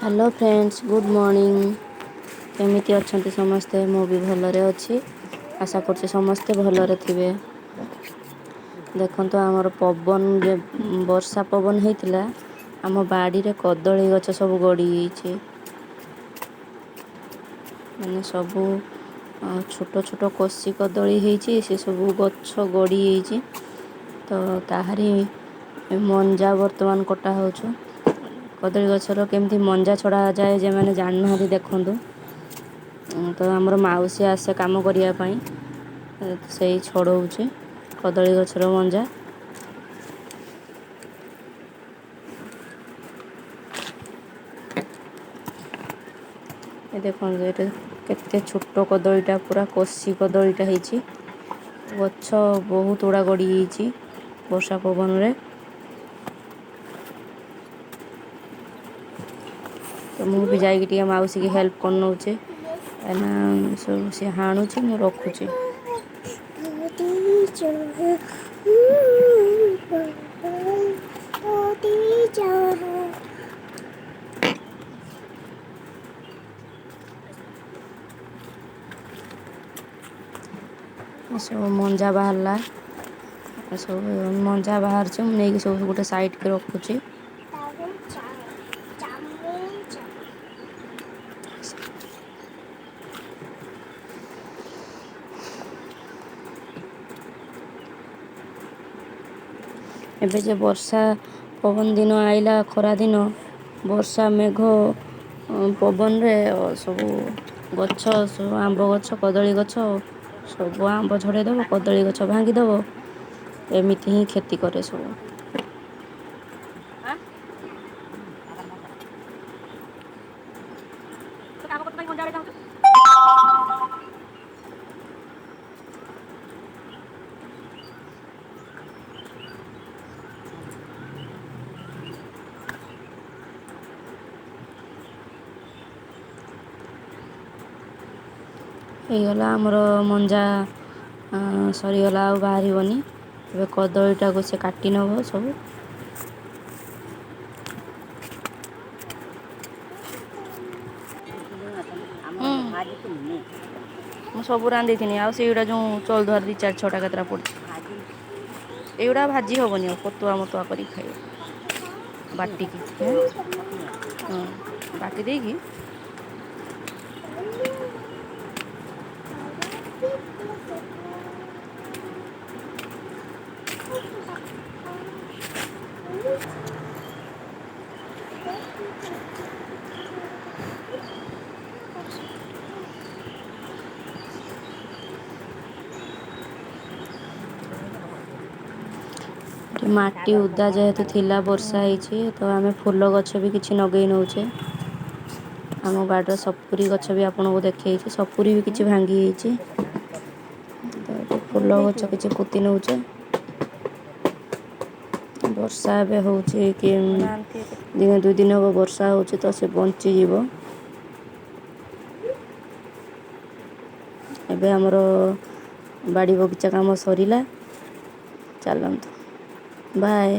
Hello friends, good morning. କେମିତି ଅଛନ୍ତି ସମସ୍ତେ? ମୁଁ ବି ଭଲରେ ଅଛି। ଆଶା କରୁଛି ସମସ୍ତେ ଭଲରେ ଥିବେ। ଦେଖନ୍ତୁ, ଆମର ପବନ ଯେ ବର୍ଷା ପବନ ହେଇଥିଲା, ଆମ ବାଡ଼ିରେ କଦଳୀ ଗଛ ସବୁ ଗଡ଼ିଯାଇଛି। ମାନେ ସବୁ ଛୋଟ ଛୋଟ କଷି କଦଳୀ ହେଇଛି, ସେ ସବୁ ଗଛ ଗଡ଼ିଯାଇଛି। ତ ତାହାରି ମଞ୍ଜା ବର୍ତ୍ତମାନ କଟା ହେଉଛୁ। କଦଳୀ ଗଛର କେମିତି ମଞ୍ଜା ଛଡ଼ା ଯାଏ, ଯେଉଁମାନେ ଜାଣିନାହାନ୍ତି, ଦେଖନ୍ତୁ। ତ ଆମର ମାଉସୀ ଆସେ କାମ କରିବା ପାଇଁ, ସେଇ ଛଡ଼ଉଛି କଦଳୀ ଗଛର ମଞ୍ଜା। ଏ ଦେଖନ୍ତୁ, ଏଇଟା କେତେ ଛୋଟ କଦଳୀଟା, ପୁରା କଷି କଦଳୀଟା ହେଇଛି। ଗଛ ବହୁତ ଗୁଡ଼ା ଗଡ଼ି ଯାଇଛି ବର୍ଷା ପବନରେ। ତ ମୁଁ ବି ଯାଇକି ଟିକେ ମାଉସୀକି ହେଲ୍ପ କରିନେଉଛି, କାହିଁକିନା ସବୁ ସିଏ ହାଣୁଛି, ମୁଁ ରଖୁଛି। ଏସବୁ ମଞ୍ଜା ବାହାରିଲା, ଏସବୁ ମଞ୍ଜା ବାହାରିଛି, ମୁଁ ନେଇକି ସବୁ ଗୋଟେ ସାଇଡ଼୍କି ରଖୁଛି। ଏବେ ଯେ ବର୍ଷା ପବନ ଦିନ ଆଇଲା, ଖରା ଦିନ, ବର୍ଷା ମେଘ ପବନରେ ସବୁ ଗଛ, ସବୁ ଆମ୍ବ ଗଛ, କଦଳୀ ଗଛ, ସବୁ ଆମ୍ବ ଝଡ଼େଇ ଦେବ, କଦଳୀ ଗଛ ଭାଙ୍ଗିଦେବ। ଏମିତି ହିଁ କ୍ଷତି କରେ ସବୁ। ହେଇଗଲା, ଆମର ମଞ୍ଜା ସରିଗଲା, ଆଉ ବାହାରିବନି। ଏବେ କଦଳୀଟାକୁ ସେ କାଟି ନେବ ସବୁ। ମୁଁ ସବୁ ରାନ୍ଧିଥିନି, ଆଉ ସେଇଗୁଡ଼ା ଯେଉଁ ଚଉଦ୍ୱାର 2, 4, 6ଟା କେତେଟା ପଡ଼ିଛି, ଏଇଗୁଡ଼ା ଭାଜି ହେବନି, ଆଉ ପତୁଆ ମତୁଆ କରିକି ଖାଇବ ବାଟିକି। ହଁ, ବାଟି ଦେଇକି। ମାଟି ଓଦା ଯେହେତୁ ଥିଲା, ବର୍ଷା ହେଇଛି, ତ ଆମେ ଫୁଲ ଗଛ ବି କିଛି ଲଗେଇ ନେଉଛେ। ଆମ ବାଡ଼ିର ସପୁରୀ ଗଛ ବି ଆପଣଙ୍କୁ ଦେଖେଇଛି, ସପୁରୀ ବି କିଛି ଭାଙ୍ଗି ଯାଇଛି। ତ ଏଠି ଫୁଲ ଗଛ କିଛି ପୋତି ନେଉଛେ। ବର୍ଷା ଏବେ ହେଉଛି କି ଦିନେ ଦୁଇ ଦିନ ହେବ ବର୍ଷା ହେଉଛି, ତ ସେ ବଞ୍ଚିଯିବ। ଏବେ ଆମର ବାଡ଼ି ବଗିଚା କାମ ସରିଲା। ଚାଲନ୍ତୁ, ବାଏ।